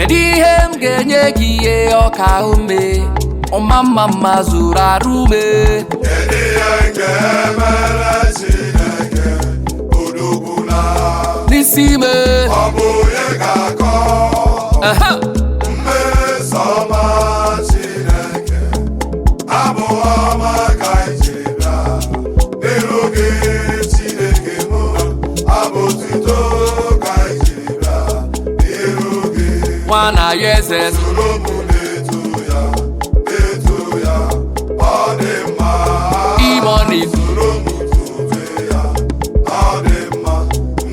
Kedu ihe m ga-enye gị, ihe ọka ume ọma mma mma zuru arụ ume? Kedu ihe ga-emere Chineke odogwula? N'isi ime. Ọ bụ onye ga-akọ mmeso ọma Chineke? Abụ ọma ka anyị jiri bịa n'iru gị, Chineke mụ. Abụ otuto ka anyị jiri bịa n'iru gị. Nwa na ya eze. Soro mụ na-eto ya, na-eto ya, ọ dị mma. Imoni. Soro mụ tobe ya, ọ dị mma.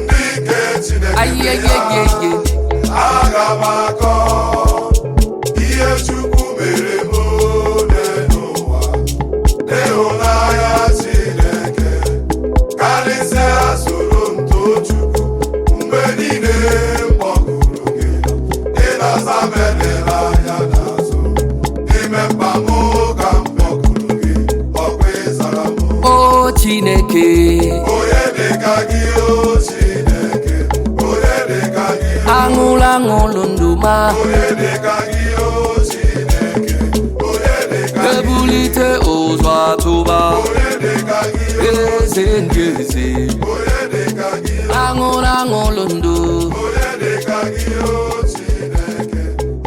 Ndị nke Chineke bịa. Ayeyeyeye. Aga m akọ ihe Chukwu mere m ole n'ụwa. Ịhụnanya Chineke karịsịa, soro m too Chukwu. Mgbe niile m kpọkuru gị, ị na-aza m, edela anya n'azụ. N'ime mkpa m ka m kpọkuru gị, ọkwa ịzara m. O Chineke. Onye dịka gị, o Chineke? Onye dịka gị? Aṅụlụ aṅụlụ ndụ ma. Onye dịka gị, o Chineke? Onye dịka gị? Ebulite ụzọ atụba. Onye dịka gị? Eze ndị eze. Onye dịka gị? Aṅụlụ aṅụlụ ndụ. Onye dịka gị, o Chineke?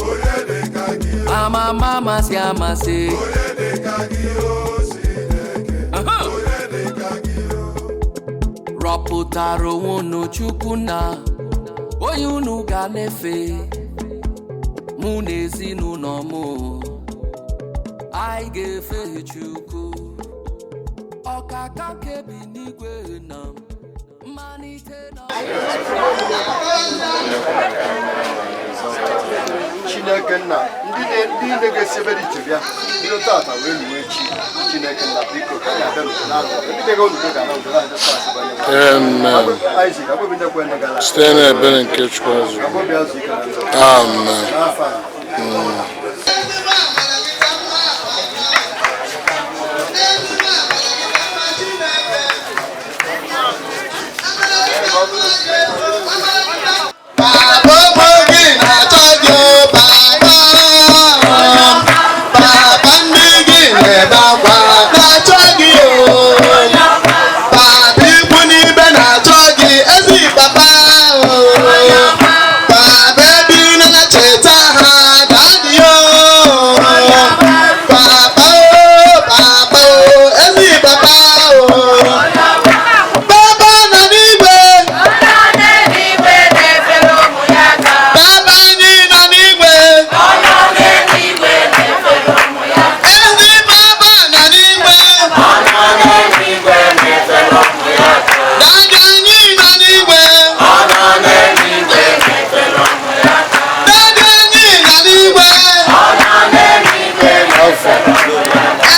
Onye dịka gị? Ama ama amasị amasị. Onye dịka gị, o Chineke? Onye dịka gị? Rọpụtara onwe unu Chukwu na onye unu ga na-efe. Mụ na ezinụlọ m, anyị ga-efe Chukwu. Ọkaka kebi n'igwe na mmalite na Chineke nna, ndị niile ga-esi ebe dị iche bịa bido tata wee luwe echi, Chineke nna, biko, ka anyị abịa n'udo na-alụ ndị bịaga udo ga na udo na-adị pasị banye. Amen. Isaac agbụbi ndị kwe ndị gara. Site n'ebere nke Chukwu azụ. Agbụbi azụ ike na ndụ. Amen. N'afọ a. Baba, ụmụ gị na-achọ gị o, baba. Baba, ndị gị na-ebe akwa na-achọ gị o. Baba, ikwu n'ibe na-achọ gị, ezi papa o. Baba, ebe ị nọ na-cheta ha, daddy o. Papa o, papa o, ezi papa o. Baba nọ n'igwe. Baba anyị nọ n'igwe. Ezi baba nọ n'igwe. Daddy anyị nọ n'igwe. Daddy anyị nọ n'igwe.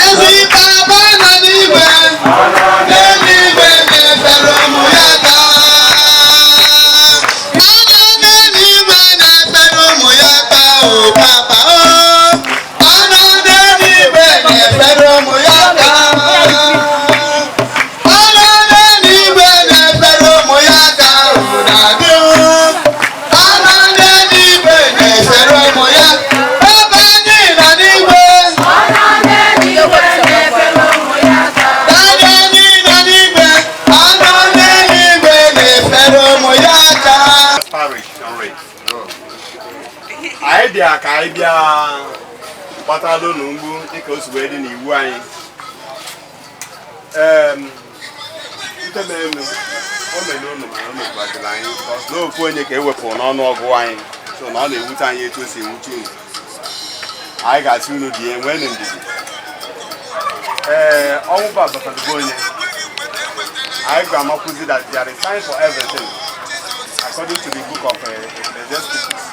Ezi baba nọ n'igwe. N'eluigwe na-efere ụmụ ya aka. Ọ nọ n'eluigwe na-efere ụmụ ya aka o, papa o. Ọ nọ n'eluigwe na-efere ụmụ ya aka. Ọ nọ n'eluigwe na-efere ụmụ ya aka o, daddy o. Ọ nọ n'eluigwe na-efere ụmụ ya. Papa anyị nọ n'igwe. Daddy anyị nọ n'igwe. Ọ nọ n'eluigwe na-efere ụmụ ya aka. Parish Nri. Anyị bịa ka anyị bịa kpatala unu mgbu dịka o si wee dị n'iwu anyị. Ntemenu o mere unu, mana o mekwaziri anyị n'ofu onye ka e wepụrụ n'ọnụ ọgụ anyị, so na ọ na-ewute anyị etu o si ewute unu. Anyị ga-asị unu dị nwee ndidi. Ee, ọnwụ bụ abatadugbo onye. Anyị ga-amakwuzi that there is time for everything according to the book of Ecclesiastes.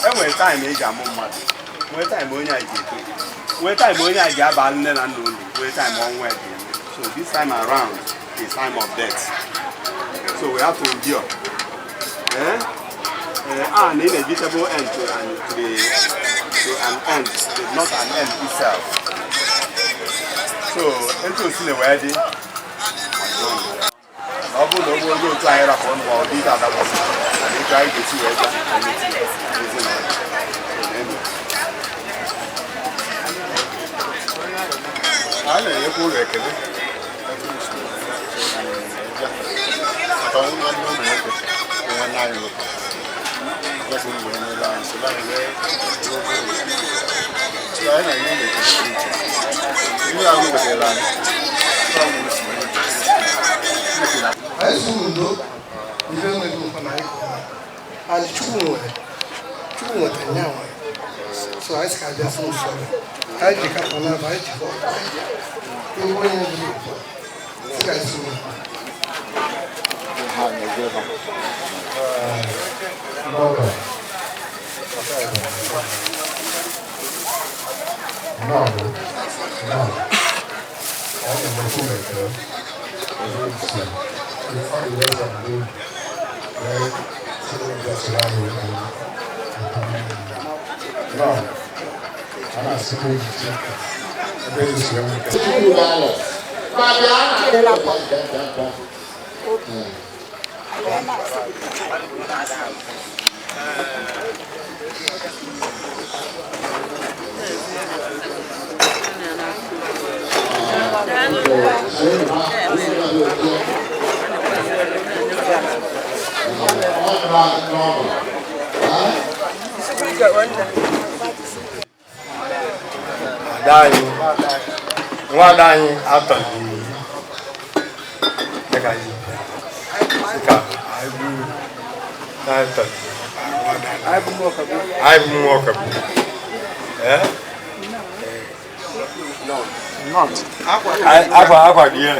E nwere time eji amụ mmadụ, nwee time onye a ji eto, nwee time onye a ji aba nne na nna unu, nwee time ọnwụ ya ji eme. So this time around is time of death, so we have to endure, eh? An inevitable end to an end is not an end itself. So etu o si na wee dị, ọ bụrụ na ọ bụ onye otu anyị rapụrụ ma ọ dị adakwasị na ike. Otu anyị ga-esi wee bịa ezinụlọ na-eme. A na-enyekwa ụlọ ekele maka nwanne ụlọ nwoke bụ nwanne anyị nwoke kwesịrị wee nyere anyị soro anyị wee rụọ ụlọ. So anyị na-enye ụlọ ekele pụrụ iche. Ihe ahụ wetara anyị, ọ nwere si wee Anyị si udo ife enweghị nkwa na anyị kọrọ and Chukwu nwere, Chukwu nwetara ya nwere, so anyị si ka abịa fụ nsọ anyị ji kapọ na anyị jikọ iwu onye bụrụ si ka anyị si udo. Ada anyị, nwaada anyị atọghị dịka anyị dịka anyị bụ na-atọghị anyị bụ mmụọ ka bụ ee akwa akwa dị ya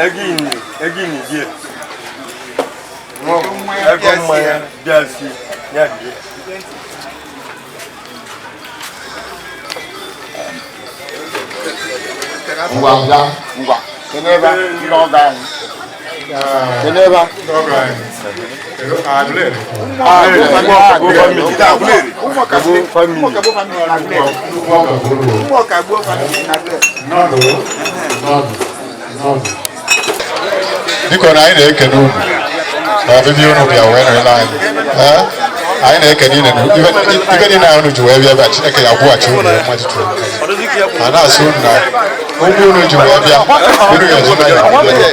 ego ini ego ini dị ya ego mmanya bịa si ya dị ya. Ngwa ngwa ngwa keneba ndị ọgọ anyị, keneba Ndị ọgọ anyị. Aguleri. Biko na anyị na-ekene unu na ọbịbịa unu bịa wee nọrịla anyị. Ee, anyị na-ekene unu ife niile unu ji wee bịa ebe a. Chineke ya kwụghachi unu ya mmaji tụrụ a na-asị unu na ụgwọ unu ji wee bịa, unu ga-eji na ya bịa.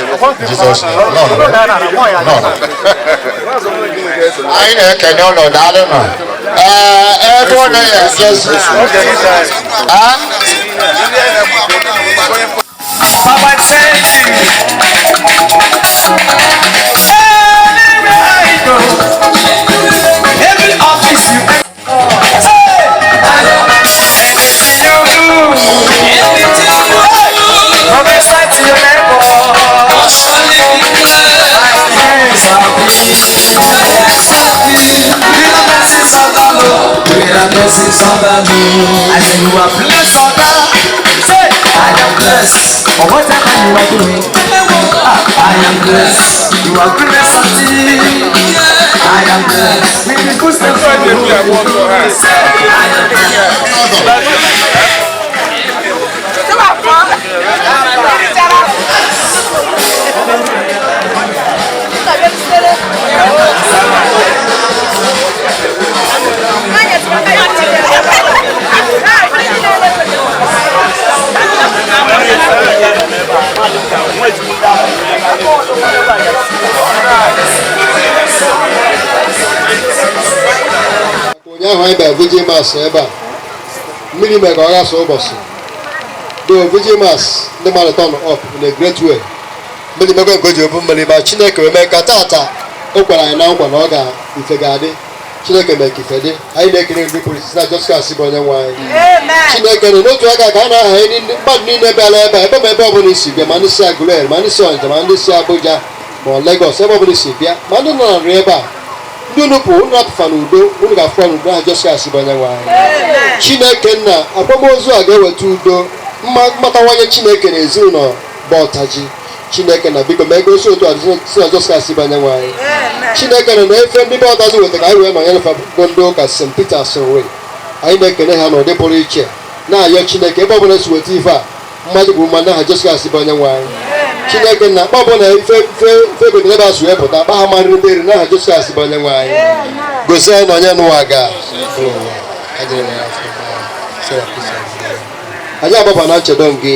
Jizọs nọ nọ. Anyị na-ekene unu, daalụ nụ. Ee, ebe unu ya-ejezi. Ah? Papa, thank you. Anywhere I go, every office you enter, anything you do, anything you do, prophesy to your neighbor. My hands are free. With the blessings of the Lord, with the blessings of the Lord. I say you are blessed, oh God. Say, I am blessed for whatever you are doing. I am blessed. You are goodness of thee. I am blessed. With the goodness of the Lord. Say, I am blessed. Ụnyaahụ anyị bịara Virgin Mass ebe a, mmiri mere ka ọ ghasa ụbọchị do Virgin Mass, ndị mmadụ turn up in a great way. Mmiri mekwe nke o ji ebu mmiri, ma Chineke wee mee ka tata o kwere anyị na nkwa na ọ ga ife ga-adị. Chineke mee ka ife dị. Anyị na-ekele ndị polisi na Jizọs Kraịst bụ onye nwe anyị. Chineke nọ n'otu aka ka a na-aha anyị mmadụ niile bịara ebe a, ebe ma ebe ọbụla isi bịa, ma ndị si Aguleri, ma ndị si Ọnịcha, ma ndị si Abuja, ma ọ Lagos, ebe ọbụla isi bịa, ma ndị nọ na nri ebe a, ndị unu pụ unu apụfa n'udo, unu ga-afụfa n'udo na Jizọs Kraịst bụ onye nwe anyị. Chineke nna, akwamozu a ga-eweta udo, mmatawanye Chineke na ezinụlọ bụ ọtaji. Chineke na biko mee gosi otu a si na Jizọs Kraịst bụ onye nwe anyị. Chineke nọ na-efe ndị be ọtaji weta ka anyị wee nọnyere fa bụ ndị ụka St. Peter Sowe. Anyị na-ekele ha n'ụdị pụrụ iche, na-ayọ Chineke ebe ọbụla si weta ife a, mmadụ bụ mma n'aha Jizọs Kraịst bụ onye nwe anyị. Chineke na akpa bụ na ife ife ife gotere ebe a si wee pụta akpa ha marịrị mmeri n'aha Jizọs bụ onye nwe anyị. Gosi anyị na onye nụwa ga anyị agbaba na nchedo gị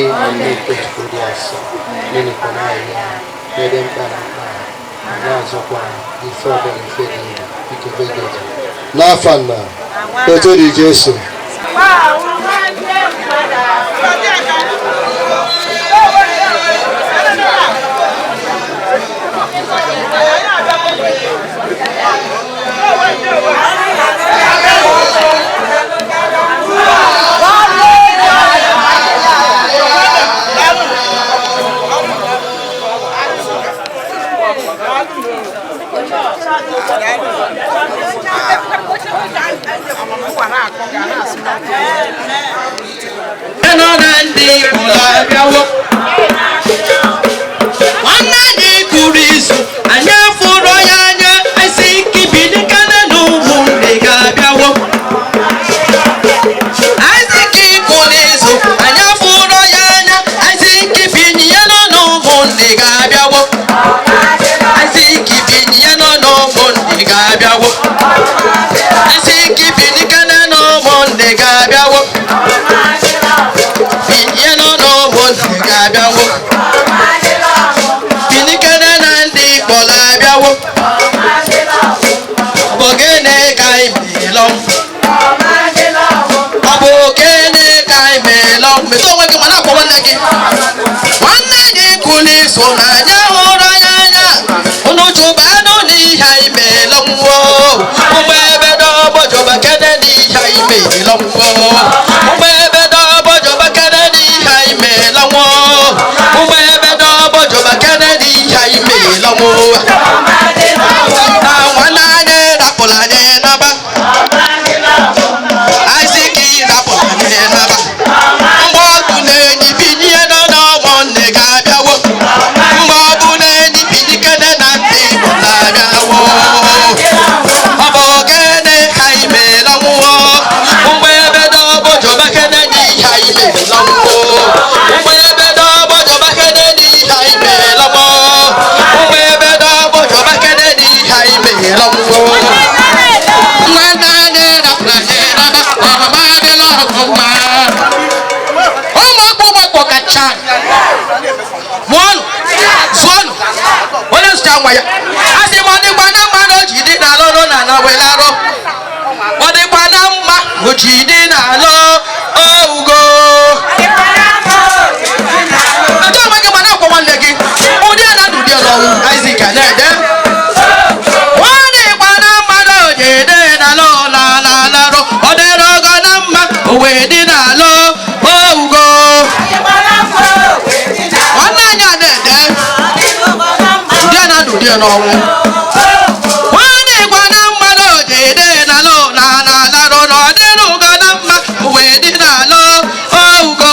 n'afọ nna otu dị Jesu. Nwanne anyị kụrụ izu anyị afụrụ ya anya esi kibilikana na ụmụnne ga-abịawo. Isaac kụrụ izu anyị afụrụ ya anya esi kibinyela na ụmụnne ga-abịawo. Isaac binyela na ụmụnne ga-abịawo. Isaac bilikana na ụmụnne ga-abịawo. Binyela na ụmụnne ga-abịawo. Bilikana na ndị Igbo na-abịawo. Ọ bụ gịnị ka anyị melọ? Ọ bụ gịnị ka anyị melọ? Metụ onwe gị ma na-akpọ nwanne gị. Nwanne gị kụrụ iso na anyị hụrụ ya anya. Unu chụbanụ n'ihe anyị melọ nwụọ. Ụmụ ebe n'ọgbọ jọba kene n'ihe anyị melọ nwụọ. Ụmụ ebe n'ọgbọ jọba kene n'ihe anyị melọ nwụọ. Ụmụ ebe n'ọgbọ jọba kene n'ihe anyị melọ nwụọ. Na nwanne anyị rapụrụ anyị naba. Isaac rapụrụ anyị naba. Mgbe ọgụ na-enyi binye nọ n'ọgbọ nne ga-abịawo. Mgbe ọgụ na-enyi bilikene na ndị Igbo na-abịawo. Ọ bụ gịnị ka anyị mere nwụọ? Mgbe ebe n'ọgbọ jọba kene n'ihe anyị mere nwụọ. Mgbe ebe n'ọgbọ jọba kene n'ihe anyị mere nwụọ. Mgbe ebe n'ọgbọ jọba kene n'ihe anyị mere nwụọ. Nwanne anyị rapụrụ anyị naba, ọmama adịla ọgụ mma. Ụmụ akwụkwọ kacha mụọnụ zụọnụ onye zụcha nwa ya a sị m ọ dịkwa na mma na o ji dị n'alụ rụ na ala were arụ ọ dịkwa na mma o ji dị n'alụ ougo etu onwe gị mana akwọ nwanne gị ụdị a na ụdị ọlọwụ Isaac a na-ede ọ dịkwa na mma na o ji dị n'alụ na ala alarụ ọ dịrị ọgọ na mma o wee dị n'alụ ougo nwanne anyị a na-ede ụdị a na ụdị n'ọnwụ nwanne gwa na mmadụ ji dị n'alụ na ala alarụ na ọ dịrị ụgọ na mma o wee dị n'alụ ougo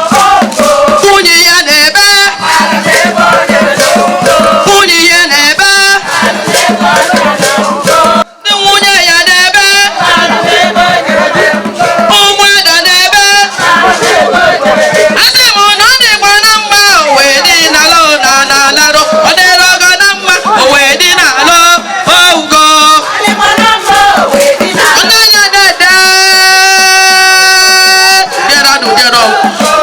nwunye ya na-ebe nwunye ya na-ebe ndị nwunye ya na-ebe ụmụada na-ebe asị m na ọ dịkwa na mma o wee dị n'alụ na na alarụ ọ dịrị ọgọ na mma o wee dị n'alụ ougo ndị anya na-ede dịra dụdịrọ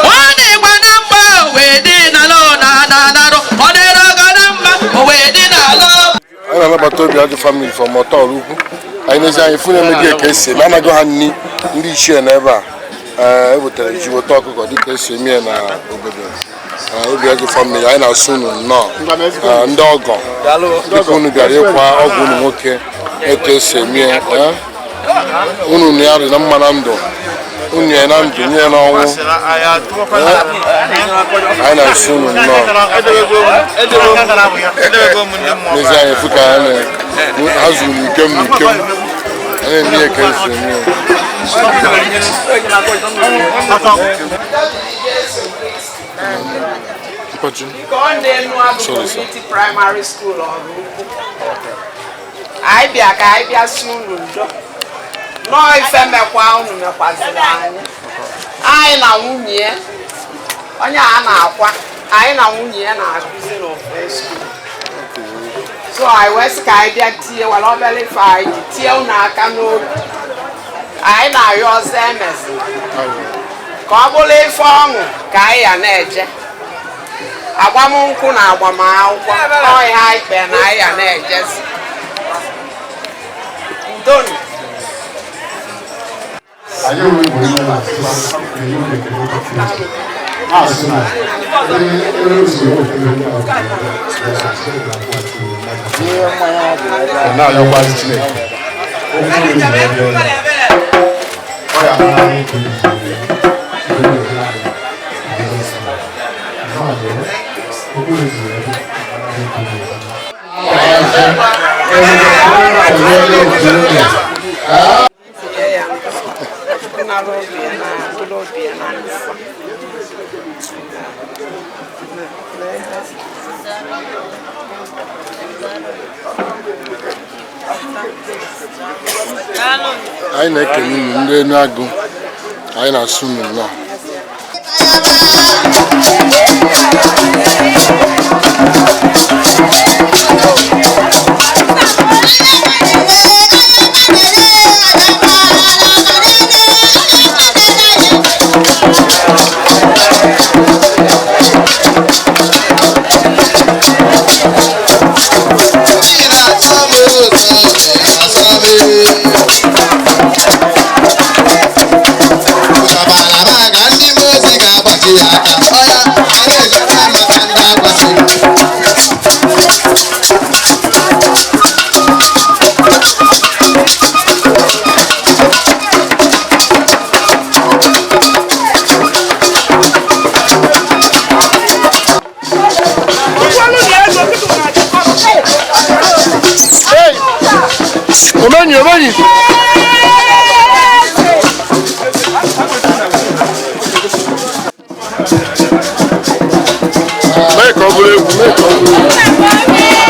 ọ dịkwa na mma o wee dị n'alụ na na alarụ ọ dịrị ọgọ na mma o wee dị n'alụ. Anyị na-anabata obi ajụ family from ọtọọlụ ukwu anyị n'ezi anyị fụ na-emeghị ka esi eme anaghị ha nni ndị ichie na ebe a ee e wetara ji weta ọkụkọ dịka esi eme ya na obodo. Ee, obi ajụ family anyị na-asụ unu nnọọ. Ee, ndị ọgọ dịka unu bịara ịkwa ọgwụ unu nwoke etu esi eme ya, ee, unu na ya dị na mma na ndụ unu ya na ndụ nye ya n'ọnwụ. Ee, anyị na-asụ unu nnọọ n'ezi anyị fụ ka anyị na ha zuru n'ikem n'ikem anyị na-eme ya ka esi eme ya. Mpachi. Biko ọ na-enu abụ Sorry, sir. Community Primary School ọrụ ukwu. Anyị bịa ka anyị bịa si unu ndo Nọọ ife mekwa unu mekwaziri anyị. Anyị na nwunye ya, onye a na-akwa, anyị na nwunye ya na-akụzi n'ofe school. So anyị wee sị ka anyị bịa tie were obere ife anyị ji tie unu aka n'obi. Anyị na-arịọ ọzọ emezi ka ọ bụrụ ife ọṅụ ka anyị ya na-eje agbamnkwụ na agbamakwụkwọ ọ ihe anyị kpee na anyị ya na-ejezi udonu. Anyị onwe bụ onye na-asụkwa na-enye unu ekele okwu Chineke. Na-asị na ebe o si ewepụta onye ọbụla na-ayọkwazi Chineke okwu unu ji wee bịa ụlọ. Ọ ya mara anyị ka unu ji wee bịa ụlọ anyị. Jizọs name. Okwu unu ji wee bịa, anyị ka unu ji wee bịa. Tie ya Chukwu nara obi ya na mkpụrụ obi ya na ndokwa. Anyị na-ekele unu ndị enu agụ, anyị na-asụ unu nnọọ. Omenyi, omenyi. Mee ka ọ bụrụ egwu, mee ka ọ bụrụ egwu.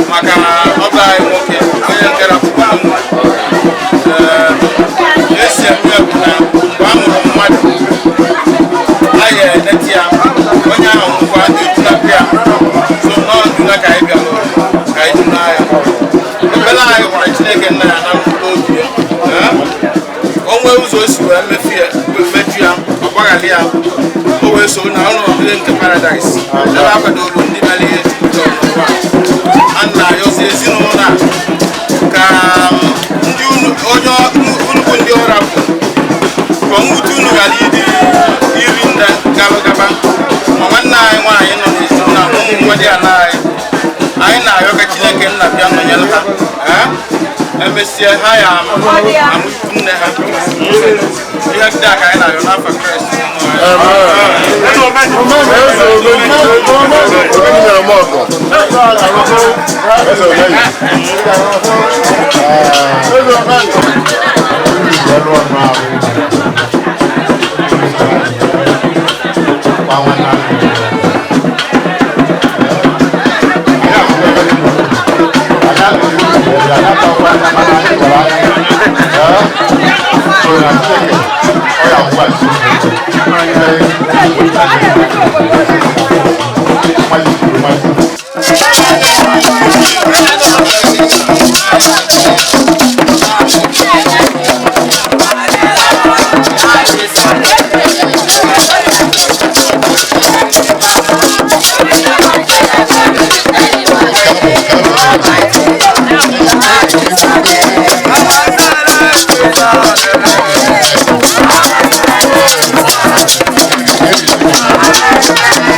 Maka na ọba anyị nwoke onye nke rapụrụ ụmụ esi eme bụ na mgbe a mụrụ mmadụ a ga-eneti ya onye ahụ nkwa ejunapụ ya so nọọ njuna ka anyị bịara ka anyị juna ya. Ebele anyị gwara Chineke nna ya na mkpụrụ obi ya o nwee ụzọ o si wee mefu ya meju ya ọ gbaghara ya o wee so na ụlọ oriri nke paradaịs ebe a kwadoro ndị mere ihe Chukwu chọrọ n'ụwa. A na-ayọzi ezinụlọ a ka ndị unu onye unu bụ ndị ọra bụ ka mwute unu ghara ịdị iri nne galụ gaba ma nwanne anyị nwaanyị nọ n'ezinụlọ na ụmụ nwa dị ala anyị anyị na-arịọ ka Chineke nna bịa nọnyere ha. Emesịa ha ya amụchukwu nne ha ihe ndị a ka anyị na-arịọ n'afọ Kraịst. Omenyi mere m ọgọ. Eze omenyi. Eze omenyi. Thank you.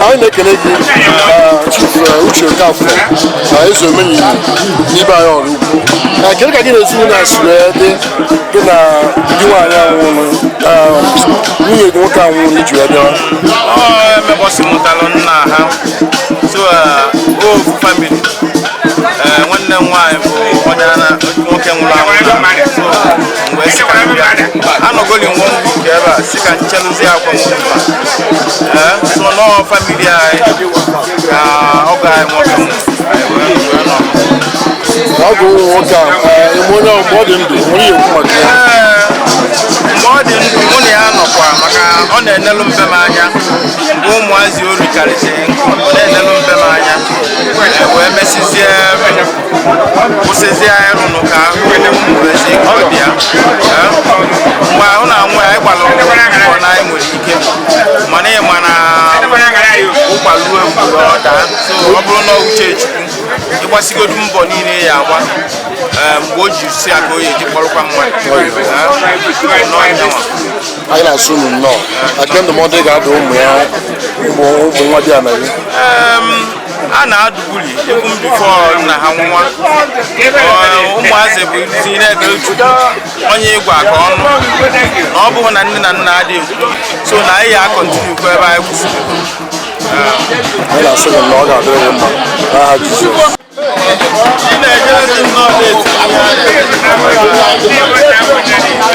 Anyị na-ekele gị, Chief Uche Okafọ na eze omenyi n'ibe anyị ọrụ ukwu. Kedu ka gị na ezinụlọ a si wee dị, gị na di nwaanyị anwụrụ, nwunye gị nwoke anwụrụ, iji wee bịawa? Ọ emebọsị mụtalụ nna ha, so ofu family. Nwanne m nwaanyị bụ onye nwoke nwụrụ anwụ na so mgbe si ka m bịa anọgoli nwa nke ebe a si ka nchelụzi akwamozu. So nọọ family anyị ka ọgọ anyị nwoke nwụrụ, anyị wee nọ. Na ọ bụ ụmụ nwoke a, ime onye mgbe ọ dị ndụ nwere ihe ekwu maka ya? Ee, mgbe ọ dị ndụ, mụ na ya nọkwa, maka ọ na-enelu mbe m anya mgbe ụmụazị o rikarịsịrị nkụ, ọ na-enelu mbe m anya. Wee mesizie kwụsịzie ịrụnụ ka wezi ka ọ bịa. Mgbe ahụ na-anwụ ya, anyị gbara mbọ na anyị nwere ike, mana ị ma na ụkwalu egwu ọ daa. So ọ bụrụ na uche Chukwu, ịgbasigodu mbọ niile ya agba, mgbe o ji si aka o ya eji kpọrọkwa mmadụ. N'ọnyanwa. Anyị na-asụ unu nnọọ. Ake ndụmọdụ ị ga-adụ ụmụ ya, ụmụ nwa dị ya na gị? A na-adụbuli even before nna ha nwa. Ụmụazị bụ izi na-ekele Chukwu onye ịgwa ka ọnụ na ọ bụghị na nne na nna adịghị ekwu, so na anyị ya a-continue kwa ebe anyị kwụsịrị. Anyị na-asụ gị na ọ ga-adịrị gị mma n'aha Jizọs. Ị na-ejere nnọọ na-eti.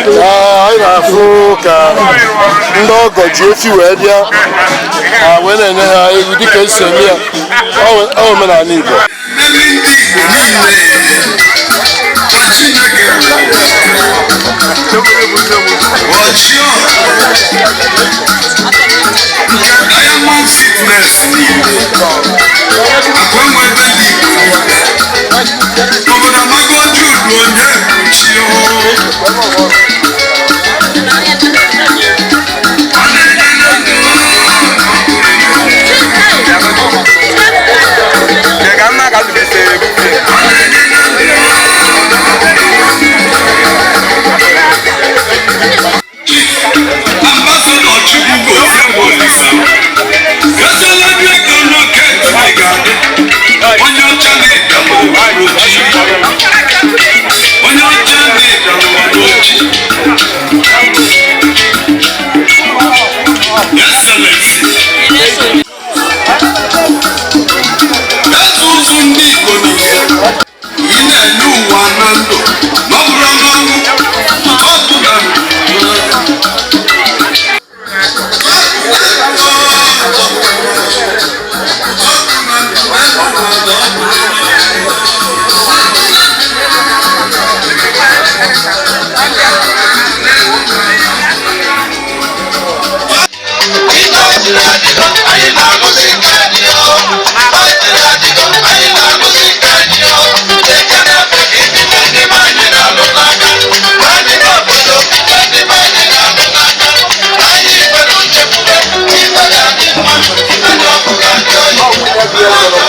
Ee, anyị na-afụ ka ndị ọgọ ji efi wee bịa, ha wee na-enye ha ewu dịka esi eme ya. Ọ omenala Igbo. Mmeri ndị Igbo niile ka Chineke ọchịọha nke Diamond Fitness niile akwa enweta ndị Igbo niile obodo amago Jude onye kpuchi. Ambassador Chukwugozie Olisa Ezelebi ego n'oke ntị ga-adị onye ọcha na-ịda n'ụwa n'oji, onye ọcha na-ịda n'ụwa n'oji. Excellency Eze ụzụ ndị Igbo niile, ị na-enye ụwa na ndụ ma ọ bụrụ n'ọnwụ ọ bụ na ndụ. Anyị na-akụzi nke anyị o, anyị na-akụzi nke anyị o, eke na-efe ka ibido ndị be anyị na-alụ n'aka anyị n'obodo, bido ndị be anyị na-alụ n'aka anyị nwere nchekwube ife ga-adị mma, ife dị ọkụ ga-adị oyi.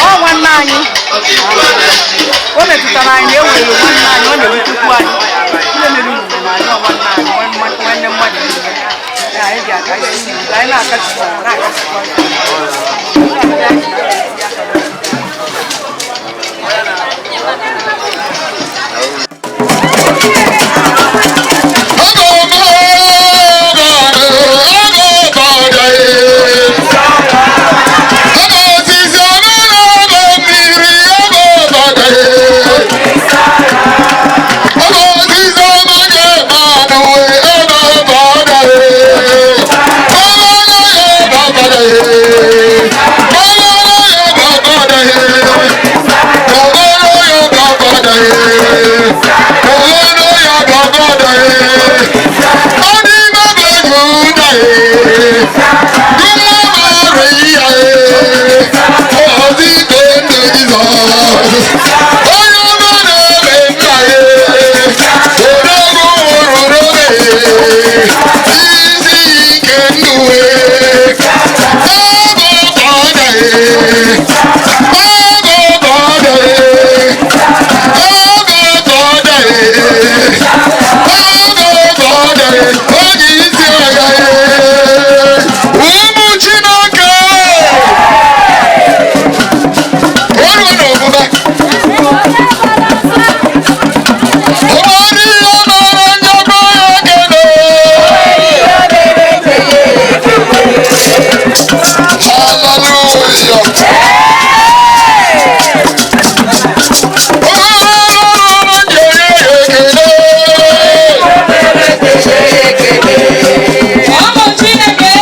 Ọ nwanne anyị, o metụtara anyị na e were nwanne anyị, ọ na-ewetekwu anyị ihe mere unu na anyị. Ọ nwanne anyị, nwanne mmadụ niile. Ya, anyị ji aka isi anyị na-akachikwa na-akachikwa. Ụmụ Chineke oruo n'omume ụfọdụ ihe mere njọkọ ya ekele. Hallelujah. Ụmụ Chineke!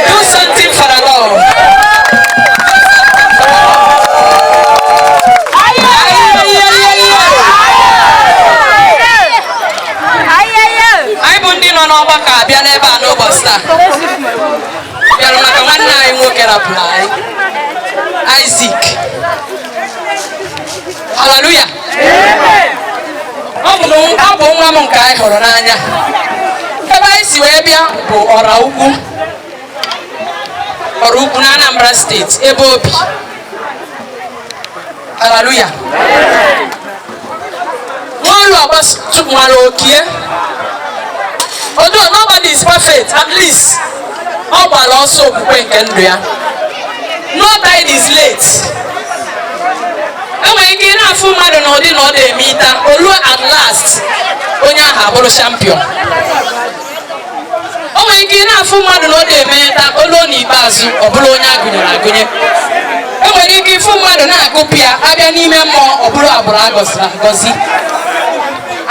Do something for the Lord. Anyị bụ ndị nọ n'ọgbakọ abịa n'ebe a n'ụbọchị taa bịara maka nwanne anyị nwoke rapụrụ anyị, Isaac. Haleluya! Ọ bụ nwa m nke anyị hụrụ n'anya. Ebe anyị si wee bịa bụ Ọra Ukwu, Ọra Ukwu na Anambra Steeti, ebe obi. Haleluya! Nwaolu agbasụmara okie. Although nobody is perfect, at least ọ gbara ọsọ okwukwe nke ndụ ya. No time is late. Enwere ike ị na-afụ mmadụ na ụdị na ọ na-eme ịta olu, at last onye ahụ abụrụ champion. O nwere ike ị na-afụ mmadụ na ọ na-eme ịta olu, n'ikpeazụ ọ bụrụ onye agụnyere agụnye. Enwere ike ịfụ mmadụ na-agụpụ ya abịa n'ime mmụọ, ọ bụrụ agbụrụ agọziri agọzi.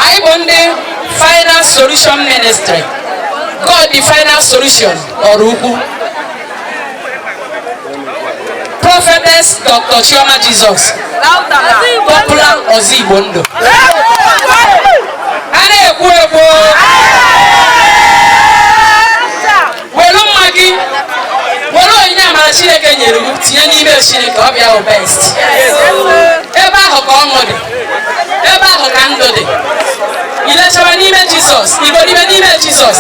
Anyị bụ ndị Final Solution Ministry, God the Final Solution, Ọrụ Ukwu. Prophetess Dr. Chioma Jesus, popular Ozigbo Ndụ. A na-ekwu ekwu, were mma gị, were onyinye amara Chineke nyere gị tinye n'ime Chineke, ọ bịa bụ best. Ebe ahụ ka ọṅụ dị, ebe ahụ ka ndụ dị. Ilechara n'ime Jizọs, igoribe n'ime Jizọs,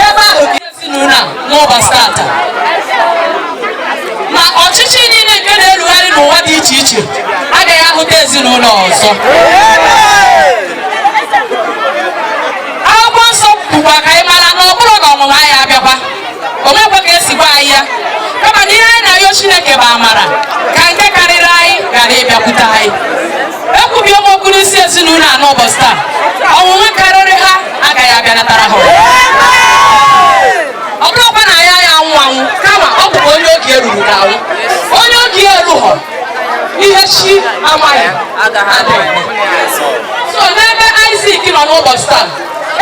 ebe ahụ ka ezinụlọ a n'ụbọchị tata. Ma ọchịchị niile nke na-erugharị n'ụwa dị iche iche agaghị ahụta ezinụlọ ọzọ. Akwụkwọ nsọ bụkwa ka anyị ya, kama na ihe anyị na-ayọ Chineke bụ amara ka nke karịrị anyị ghara ịbịakwute anyị. Ekwubi m okwu n'isi ezinụlọ a n'ụbọchị taa, ọnwụnwa karịrị ha agaghị abịanatara ha. Ọ bụrụkwa na ya ya anwụ anwụ, kama ọ bụkwa onye oge eruru ga-anwụ, onye oge erughọ ihe chi amaghị adịghị. So n'ebe Isaac nọ n'ụbọchị taa,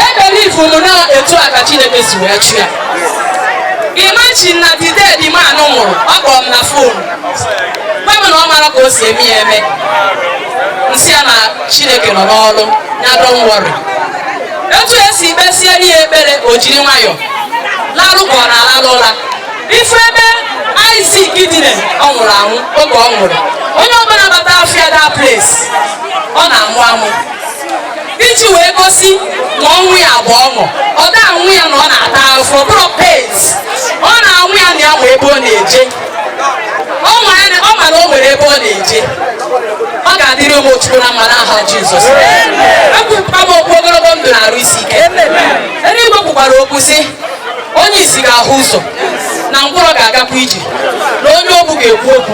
ebelieve m na etu a ka Chineke si wee chụ ya. Imagine na the day the man nwụrụ, ọ kpọrọ m na phone gwa m na ọ mara ka o si eme ya eme. Nsị ya na Chineke nọ n'ọrụ ya, don't worry. Etu esi kpesiere ya ekpere, o jiri nwayọọ lalụ ka ọ na-alalụ ụla. Ife ebe Isaac dine, ọ nwụrụ anwụ. Oge ọ nwụrụ, onye ọbụla bata afịa that place, ọ na-amụ amụ iji wee gosi na ọnwụ ya bụ ọṅụ. Ọ da anwụ ya na ọ na-ata afọ, ọ bụrụ pains ọ na-anwụ ya na ya nwe ebe ọ na-eje. Ọ ma na o nwere ebe ọ na-eje. Ọ ga-adịrị ụmụ Chukwu na mma n'aha Jizọs. Ekwupụta m okwu ogologo ndụ na-arụ isi ike. Eluigwe kwukwara okwu sị onye isi ga-ahụ ụzọ, na ngwụrọ ga-agakwa ije, na onye ogbu ga-ekwu okwu,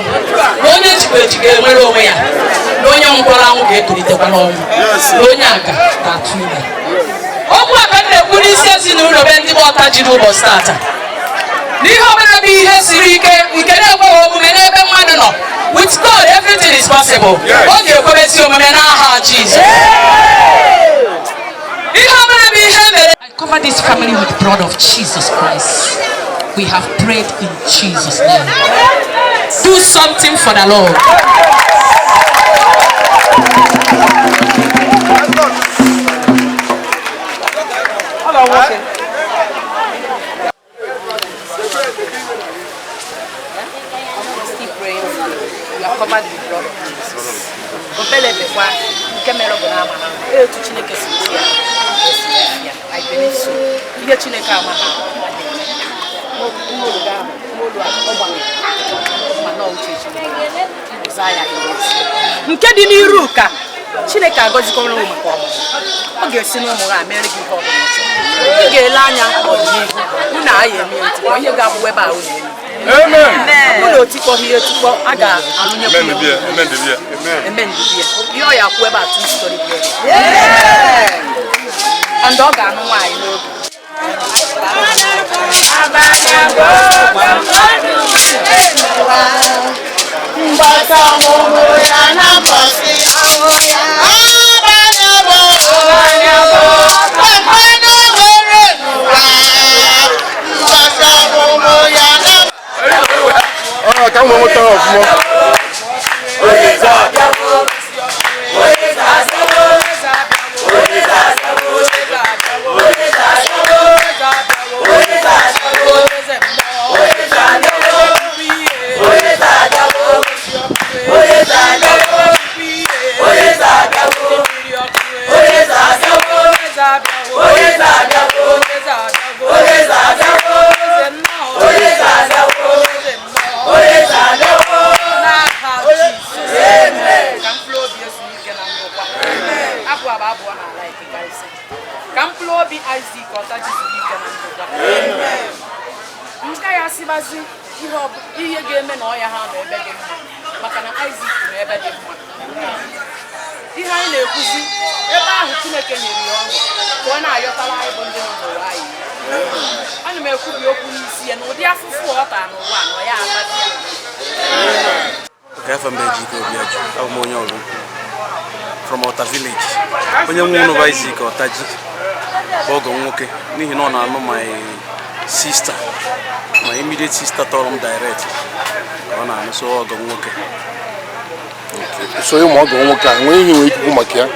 na onye ejikwa eji ga-enwere onwe ya, na onye ngwọrọ anwụ ga-etolitekwa n'ọnwụ, na onye aga ga-atụ ime. Okwu a ka m na-ekwu n'isi ezinụlọ be ndị bụ ọta jiri ụbọchị tata. N'ihe ọbụla bụ ihe siri ike nke na-ekweghị omume n'ebe mmadụ nọ, with God everything is possible. Ọ ga-ekwebesi omume n'aha Jizọs. Ihe ọbụla bụ ihe mere. I cover this family with the blood of Jesus Christ. We have prayed in Jesus' name. Do something for the Lord. Still praying for you. You are covered with the blood of Jesus. Obele bekwa nke mere bụ na ama ha etu Chineke si tie ya esi ya. I believe so. Ihe Chineke ama ha n'olu ahụ, n'olu a ọ gbanwere mana ọ uche Chineke zaa ya nke dị n'iru ka Chineke agọzikọrọ ụmụ maka ọmụmụ. Ọ ga-esi n'ụmụ ha mere gị ihe ọbụla ị chọrọ. Ị ga-ele anya n'ọdịnihu unu agha eme etikpọ ihe ga-abụ ebe a unu eme. Unu otikpọ ihe etikpọ a ga-alụnyekwu eme ndubie ihe ọ ya kwụ ebe a 2-story building and ọ ga-anụ nwaanyị n'oge. Mbata ọmụmụ ya na mbọsị abalị abụọ mmanụ were n'ụwa mbọsị ọmụmụ ya na. Ka m wee nweta ọfụma. Ka mkpụrụ obi Isaac Ọtaji zuru ike na ndokwa. Nke ya sịbazi ihe ga-eme na ọya ha nọ ebe dị mma, maka na Isaac nọ ebe dị mma. Ihe anyị na-ekwuzi ebe ahụ Chineke nyere ya ọṅụ ka ọ na-ayọtara anyị bụ ndị nọ n'ụwa anyị. Ana m ekwubi okwu n'isi ya na ụdị afụfụ ọ tara n'ụwa na ọ ya atazi ya. Afọ mbe Ejike Obiaju, abụ m onye ọrụ from Ọta village. Onye nwe ụlọ bụ Isaac Ọtaji bụ ọgọ nwoke, n'ihi na ọ na-anụ my sister, my immediate sister tọrọ m direct ka ọ na-anụ, so ọgọ nwoke. So ụmụ ọgọ nwoke a nwee ihe nwere ikwu maka ya?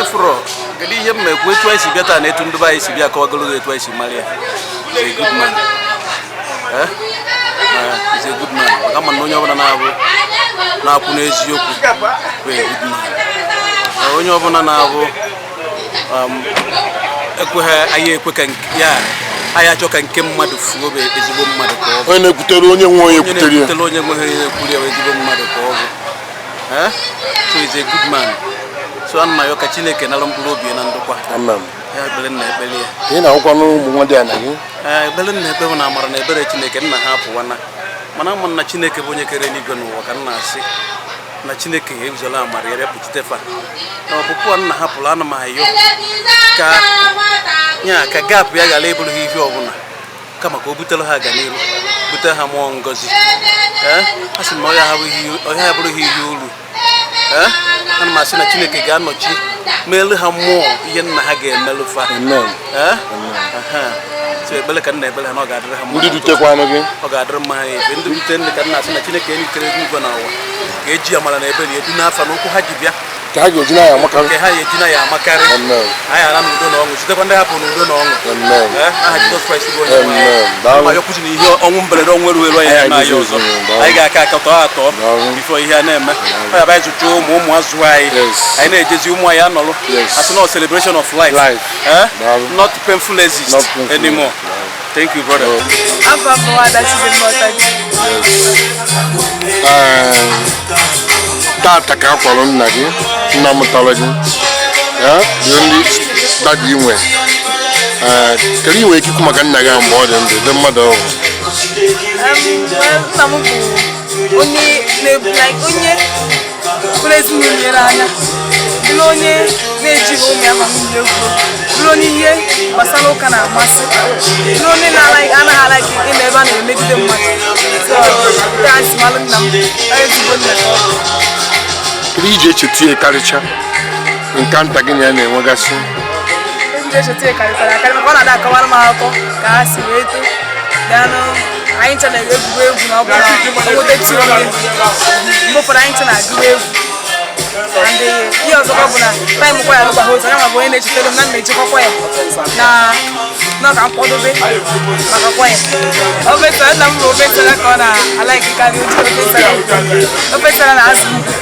Efuro kedu ihe m ekwu etu anyị si bịa taa na etu ndị be anyị si bịa akọwagolo etu anyị si mara ya. He's a good man. He's a good man. Maka ma na onye ọbụla na-abụ na-akwụ n'eziokwu bụ a good man. Onye ọbụla na-abụ ekweghị anyị ekwe ka ya anyị achọ ka nke mmadụ fuo bụ ezigbo mmadụ ka ọ bụ. Onye na-ekwutere onye nwe onye ekwutere ya. Onye na-ekwutere onye nwe onye ekwuru ya bụ ezigbo mmadụ ka ọ bụ. So he's a good man. So ana m ayọ ka Chineke nara mkpụrụ obi ya na ndokwa. Amen. Ya ekpere nna ekpere ya. Ị na-ahụkwa n'ụmụ nwa dị ana gị? Ee, ekpere nna ekpe bụ na amara na ebere Chineke nna ha apụwana, mana ama nna Chineke bụ onye kere eluigwe n'ụwa, ka nna asị na Chineke eguzola amara ya bịa kpuchite fa na ọpụpụ a nna ha pụrụ. Ana m ayọ ka nya ka gapụ ya ghara ịbụrụ ha ihe ọbụla, kama ka o butere ha aganihu, butere ha mmụọ ngozi. Ee, a sị m na ọya abụrụ ha ihe uru. Ee, ana m asị na Chineke ga-anọchi meelu ha mmụọ ihe nna ha ga-emelụ fa. Ee, so ekpere ka nna ekpere ha na ọ ga-adịrị ha mma. Ndị dutekwanụ gị? Ọ ga-adịrị mma ha ebe ndị dute nne, ka nna asị na Chineke elitere ego na ụwa ga-eji amara na ebere edu n'afa na ụkwụ ha ji bịa, ka ha ga-eji na ya amakarị, nke ha ga-eji na ya amakarị. Anyị ara n'udo na ọṅụ, zitekwa ndị hapụ n'udo na ọṅụ. Aha Jizọs Kraịst bụ onye nwe anyị. Ma yọkwuzi na ihe ọnwụ mberede, ọnwụ eru eru anyị na anyị ọzọ, anyị ga-aka aka tọọ atọ before ihe a na-eme. Ọ ya bụ anyị zụcha ụmụ ụmụ azụ anyị, anyị na-ejezi ụmụ anyị anọrụ asị na celebration of life, not painful exist anymore. Thank you, brother. Afọ m Ada Chidimma Ọtaji. Tata ka a kwara nna gị, nna mụtara gị, the only daddy ị nwe. Kedu inwe ike ikwu maka nna gị ahụ mgbe ọ dị ndụ dị mmadụ ọhụrụ? Nna m bụ onye like onye hụrụ ezinụlọ ya n'anya, bụrụ onye na-ejighị ụmụ ya ma nwunye egwu, bụrụ onye ihe gbasara ụka na-amasị, bụrụ onye na-anaghị alaghị ịnọ ebe a na-emegide mmadụ. So that's malụ nna m, ezigbo nna ka ọ bụ. Kedu iji echeta ya karịcha nka nta gị na ya na-enwegasị? Ndị echeta ya karịkwara akarị, maka ọ na-ada akọwara m akụkọ ka ha si wee too. Danụ anyị ncha na-egwu egwu na ọ bụla onweta onye mgbe ụfọdụ anyị ncha na-agụwa egwu. And ihe ọzọkwa bụ na time kwa ya lụgba otu onye ma bụ onye na-echetere m na m ejikọkwa ya na ka nkwadobe maka kwa ya. Ofe nsala nna m bụ ofe nsala ka ọ na-alaiki karị, oji ofe nsala, ofe nsala na azụ ndụ.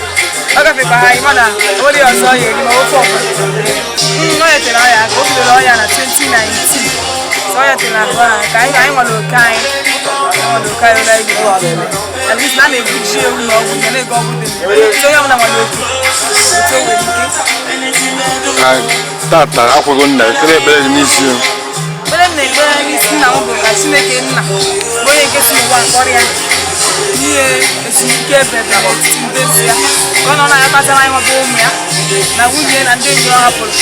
Ọ gafekwa ha anyị, mana o nwere ihe ọzọ ya eri ma ofe ọbụla. Ọ nyetere ọya aka, o bidoro ọya na 2019, so ọ nyetere ahụ a ka anyị nwere oke anyị nwere oke anyị ụlọ anyị ga at least na a na-egbu ji ewu na ọgwụ ya na-ego ọgwụ dị so onye ọbụla nwere oke otu o nwere ike. Tata akwago nna gị, kedu ekpere gị n'isi ya? Ekpere m na-ekpere n'isi nna m bụ ka Chineke nna bụ onye nke si n'ụwa mkpọrọ ya n'ihe ezumike ebebe n'etiti ndezi ya, ka ọ nọ na-akpatara anyị nwabụ ụmụ ya na nwunye na ndị enyi ọ hapụrụ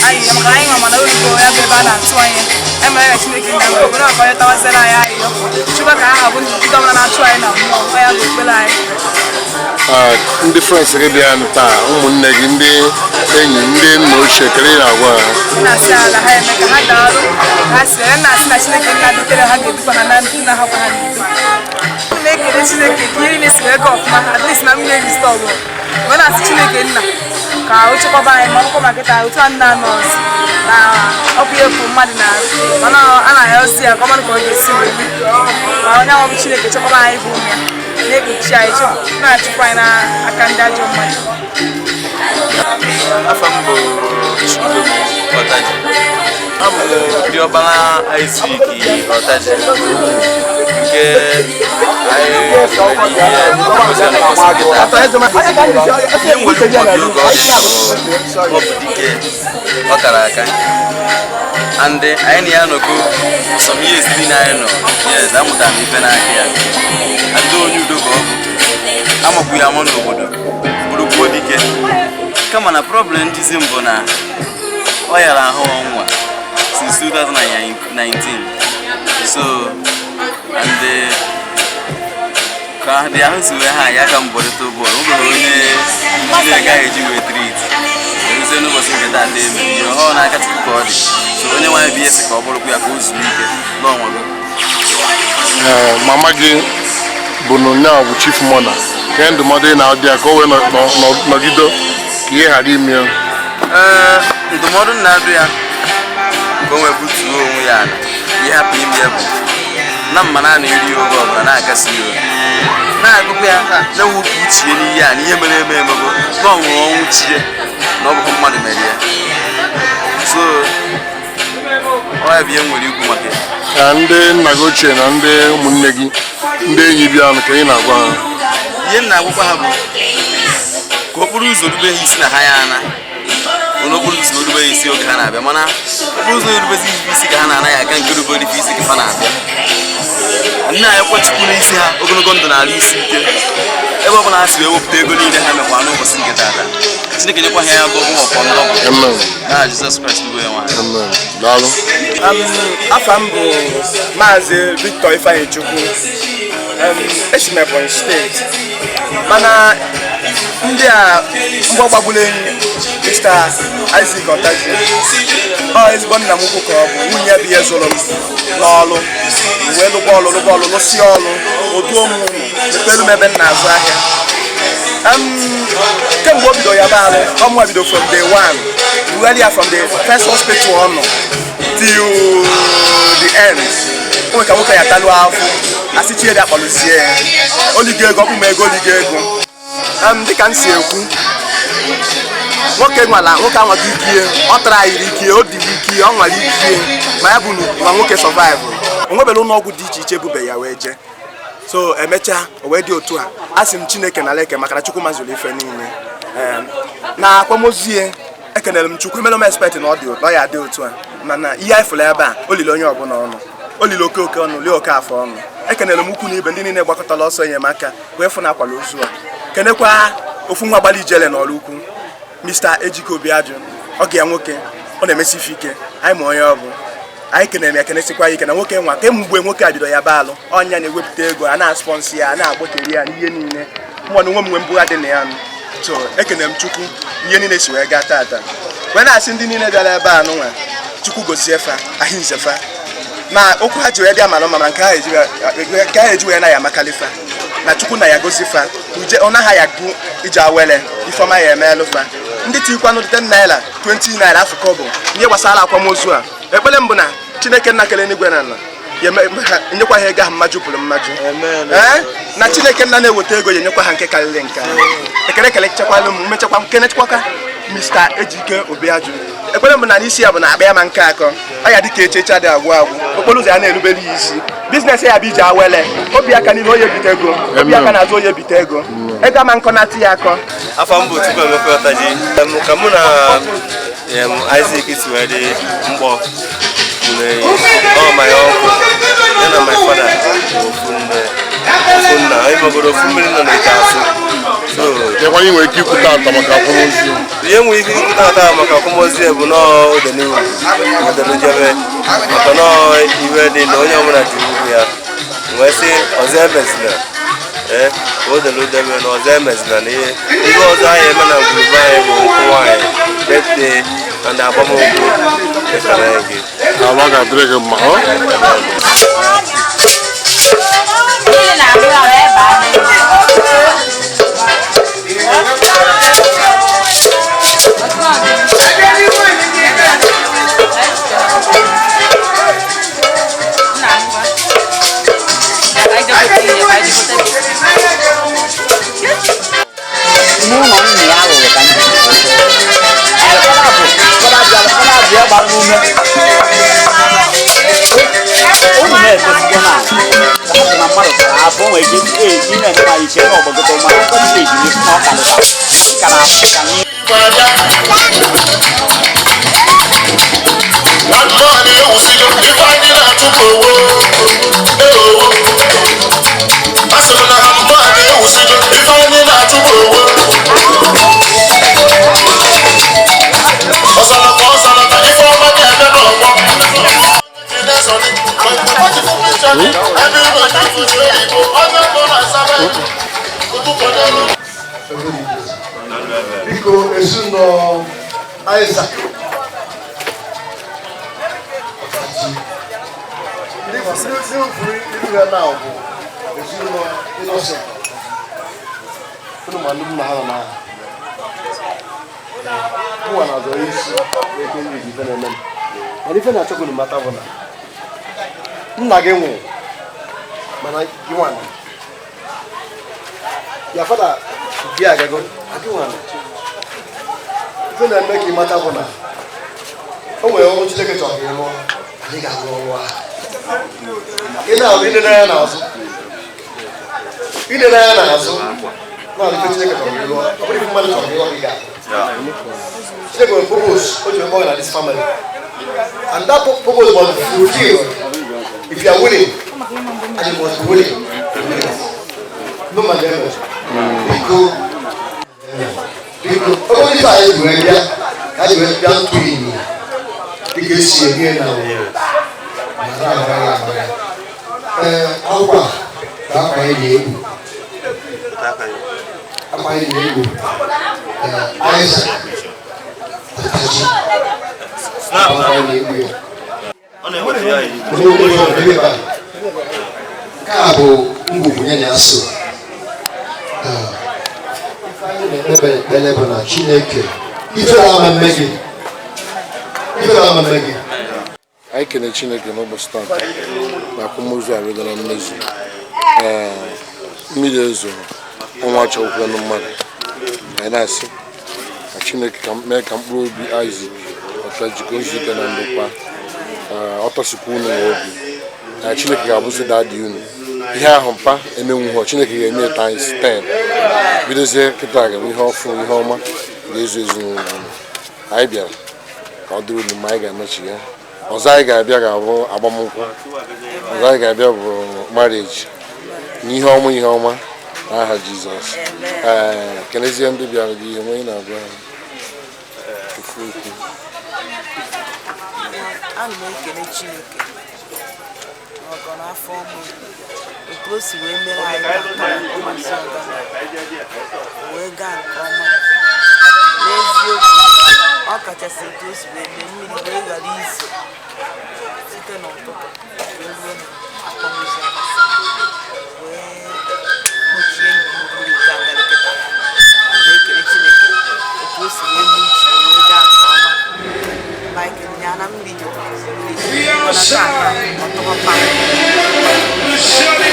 anyị ya, maka anyị nwa mana orugo ya bụ ebe a na-atụ anya anyị mara ka Chineke nna nwere obodo maka onye tawazere anyị ayịyọ chụba ka ha hapụ ndị ọbụla na-achụ anyị na mmụọ. Ọ ya bụ ekpere anyị. Ndị friends gị bịa taa, ụmụnne gị, ndị enyi, ndị nna ochie, kedu ihe na-agwa ha? Na-asị ala ha eme ka ha daalụ, ha si na-asị na Chineke nna dutere ha ga-edukwa ha na nna ha kwa ha n'udo. M na-ekele Chineke ka ihe niile si wee gaa ọfụma, at least na mmiri restore. Wee na-asị Chineke nna ka o chekwaba anyị, ma ọkụkọ ma kịta otu a nna nọọsụ na ọkụ efu mmadụ na mana a na-ayọzi ya ka ọ mmadụ ka ọ ga-esi wee ma onye ahụ bụ Chineke chekwaba anyị bụ ụmụ ya, na-ekpuchi anyị, na-achụkwa anyị n'aka ndị ajọ mmadụ. Afọ m bụ Chukwudobi Ọtaji. Abụ m diọkpara Isaac Ọtaji nke anyị mere ihe kwesịrị n'ụbọchị nke taa. Ihe m nwere ikwu obi oge ọ dị ndụ, ọ bụ dike ọ kara aka, and anyị na ya nọgo some years niile anyị nọ. Yes, amụtara m ife n'aka ya, and onye udo ka ọ bụ, amakwu ya ama n'obodo, bụrụkwuo dike. Kama na problem jizi m bụ na ọ yara ahụ ọnwa since 2019, so and ka dị ahụ si wee ha ya ka m bọrịta bọọlụ, o nwere onye Chineke agaghị eji wee treat eruzie n'ụbọchị nke taata emere ihe ọ n'aka Chukwu ka ọ dị. So onye nwaanyị bụ ihe si ka ọ bụrụkwa ya ka o zuo ike n'ọnwago. Ee, mama gị bụ na onye bụ chief mourner, ke ndụmọdụ ị na-adị ya ka o wee nọgide ka ihe ghara ime ya? Ee, ndụmọdụ m na-adụ ya ka o wee butuo onwe ya ala, ihe hapụ ime ya bụ na mma na eri ya oge ọbụla na-akasi ya obi, na-agụkwa ya, na-ewepụ uche ya n'ihe a na ihe mere eme emego, na ọ nwụrụ ọnwụ chie na ọ bụghị mmadụ mere ya. So ọ ya bụ ihe m nwere ikwu maka ya. Ka ndị nna gị ochie na ndị ụmụnne gị, ndị enyi bịa ka ị na-agwa ha? Ihe m na-agwakwa ha bụ ka okporo ụzọ rube ha isi na ha ya ana. Bụ n'okporo ụzọ na orube isi oge ha na-abịa, mana okporo ụzọ erubezi isi ka ha na-anaghị aga, nke rubere isi ka ha na-abịa. Nna anyị kwechukwu n'isi ha ogologo ndụ na ala isi ike, ebe ọ bụla ha si wee wepụta ego niile ha mekwa n'ụbọchị nke taata. Chineke nyekwa ha ya double upon double. Amen. Na Jizọs Kraịst bụ onye nwe anyị. Amen. Daalụ. Afa m bụ Maazị Victor Ifeanyichukwu. Esi m Ebonyi Steeti, mana ndị a mgbọ gbagburu enyi Mr. Isaac Ọtaji, ọ ezigbo nna m ukwu ka ọ bụ. Nwunye ya bụ ihe zụrụ m n'ọlụ, wee lụgba ọlụ, lụgba ọlụ, lụsịa ọlụ, oduo m ụlọ, mepere m ebe m na-azụ ahịa. Kemgbe o bido ya bụ alụ, ọmụwa bido from day one bugharị ya from the first hospital ọ nọ till the end. O nwere ka nwoke ya talụ afụ, asị chiedi akpọlụzie ya, oligo ego, ọkpụ m ego, oligo ego. Dịka m si ekwu, nwoke nwala, nwoke anwago ikie, ọ tara ayiri ikie, o diri ikie, ọ nwara ikie, ma ya bụ na nwoke survive. O nwebere ụlọ ọgwụ dị iche iche bube ya wee jee, so emechaa o wee dị otu a. A sị m Chineke na leke, maka na Chukwu mazụrụ ife niile. Na akwamozu ya, ekenere m Chukwu. Emere m expect na ọ dị ọ ya dị otu a, mana ihe anyị fụrụ ebe a, o liri onye ọbụla ọnụ, o liri oke oke ọnụ, lie oke afọ ọnụ. Ekenere m ukwu na ibe ndị niile gbakọtara ọsọ enyemaka wee fụ na akwala ozu a. Kenekwa ofu nwa gbara ijele n'ọrụ ukwu, Mr. Ejike Obiajụ, ọgụ ya nwoke, ọ na-emesi ife ike. Anyị ma onye ọ bụ. Anyị kenere ya, kenesikwa ya ike na nwoke nwa kemgbe nwoke a bido ya ba alụ, ọnya na-ewepụta ego a na-asponsor ya, a na-agbakeri ya n'ihe niile. Mụ na onwe m nwe mbugha dị na ya nụ. So ekene m Chukwu ihe niile si wee gaa tata, wee na-asị ndị niile bịara ebe a nụnwa, Chukwu gozie fa, ahịnze fa, na okwu ha ji wee bịa mara mma, nke ha eji wee na ya amakalifa na Chukwu na ya gozi fa uje, ọ naghị ya gụ ije awele ifeọma ya emeelụ fa. Ndị tikwanụ 10 naira, 20 naira, afọ kọbọ ihe gbasara akwamozu a, ekpere mbụ na Chineke nna kere n'igwe na ala ya nyekwa ha ego ahụ mmaju pụrụ mmaju, ee, na Chineke nna na-eweta ego ya enyekwa ha nke karịrị nke ahụ. Ekele ekele chekwalụ m mechakwa m kenechekwaka Mr. Ejike Obiajụ. Ekpere mbụ na n'isi ya bụ na akpa ya ma nke akọ ọ ya dịka echeche adị agwụ agwụ, okporo ụzọ ya na-erubere ya isi, business ya bụ ije awele, obi aka n'ihu onye bite ego, obi aka n'azụ onye bite ego, ego ama nkọ na-atị ya akọ. Afọ m bụ Chukwuemeka Ọtaji. Ka mụ na Isaac si wee dị mgbọ ọ, my uncle ya na my father bụ ofu nne, ofu nna, anyị magoro ofu mmiri nọ n'ite asụ. So Kekwa ihe nwere ike ikwu tata maka akwamozu? Ihe nwere ike ikwu tata maka akwamozu ya bụ nọọ odeniwu odenujebe, maka nọọ iwe dị na onye ọbụla ji ugwu ya wee sị ọzọ emezina, ee, ka o dere udebe na ọzọ emezina, na ihe ihe ọzọ anyị eme na ngwurube anyị bụ nkwụ nwaanyị, birthday and agbamnkwụ. Ekele gị. Ala ga-adịrị gị mma ọ. N'ụlọ nna ya rụrụ ka ndị fada bịa gbara ume unu na-etosigo na hapụ na mmadụ tara afọ, o nwere ike eji na-eme ma iche na ọgbagote, mana akọghị eji n'isi na ọ karịta ka na ka nye. Mmadụ ewusigo ife anyị na-atụpụ owo eowo, a sịrị na ha mmadụ ewusigo ife anyị na-atụpụ owo, ọsalaka ọsalaka, ife ọma ga-eme n'ọgbọ. Biko, ezinụlọ Isaac Ọtaji, ndị furu iru ya na bụ ezinụlọ Innocent. Unu ma ndị m na ha nọ n'agha mụnwa na-azọ isi na-eke ndị ife na-eme m, mana ife na-achọ ka unu mata bụ na nna gị nwụrụ, mana gị nwa nọ ya fada gị agago agị nwa nọ. Ife na-eme ka ị mata bụ na o nwere ọrụ Chineke chọrọ ka ị rụọ, anyị ga-arụ ọrụ ahụ. Ị na-alụ ilele anya n'azụ, ilele anya n'azụ na-alụ ife Chineke chọrọ ka ị rụọ, ọ bụrụ ife mmadụ chọrọ ka ị rụọ ka ị ga-alụ. Chineke nwere purpose o ji wee na this family, and that purpose must be fulfilled if you are willing, and you must be willing to do it. No man ever. Biko, biko, ọ bụrụ ife anyị ji wee bịa, ka anyị wee bịa ntụ inyi dịka esi eme na mara agbaghị agbagha. Ee, akwa ka akwa anyị na-egwu, akwa anyị na-egwu. Ee, Isaac Ọtaji, akwa anyị na-egwu ya. Nke a bụ ngwugwu ya na-asụ. Ife anyị na-ekpebe ekpere bụ na Chineke ifere ama mme gị, ifere ama mme gị. Anyị kene Chineke n'ụbọchị tata na akwamozu abịago na mmezu. Ee, mmiri ezoro, ọnwa achọkwukwanụ mmadụ. Anyị na-asị ka Chineke ka mee ka mkpụrụ obi Isaac Ọtaji ka o zuo ike na ndokwa. Ọ tọsikwa unu obi na Chineke ga-abụzi daddy unu. Ihe ahụ mpa emenwughọ, Chineke ga-eme times 10. Bidozie kịta ga ihe ọfụ, ihe ọma ga-ezu ezinụlọ unu. Anyị bịara ka ọ dịrị unu mma. Anyị ga-emechi ya ọzọ. Anyị ga-abịa ga-abụ agbamnkwụ ọzọ, anyị ga-abịa bụ marriage na ihe ọma, ihe ọma n'aha Jizọs. Ee, kenezie ndị bịara gị ihe nwee na-agwa ha ofu okwu. Ana m ekele Chineke maka n'afọ ọma otu o si wee mere anyị akwamozu ọga wee gaa nke ọma. N'eziokwu, ọ kachasị otu o si wee mee mmiri wee ghara izo site n'ụtụtụ wee ruo n'akwamozu ọga wee kpuchie mmiri nke a mere kịta. Ana m ekele Chineke otu o si wee mee uche wee gaa nke ọma, like nyana mmiri jụrụ mana tata ọtọkọpa. Ana m ekele Chineke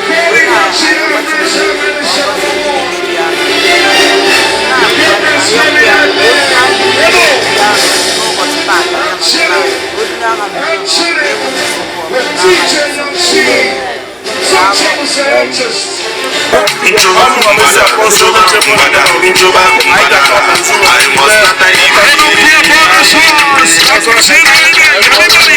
wee na-arịọkwa Chineke ka ọ gọzie ndị niile bịara, na-arịọkwa ya ka o nye anyị ya n'ụbọchị tata ya nọnyere anyị, ka o dunye aha n'udo na ọṅụ na-enweghị nsogbu ọbụla n'aha Jizọs. Njoba mgbada, njoba mgbada, njoba mgbada. I must not.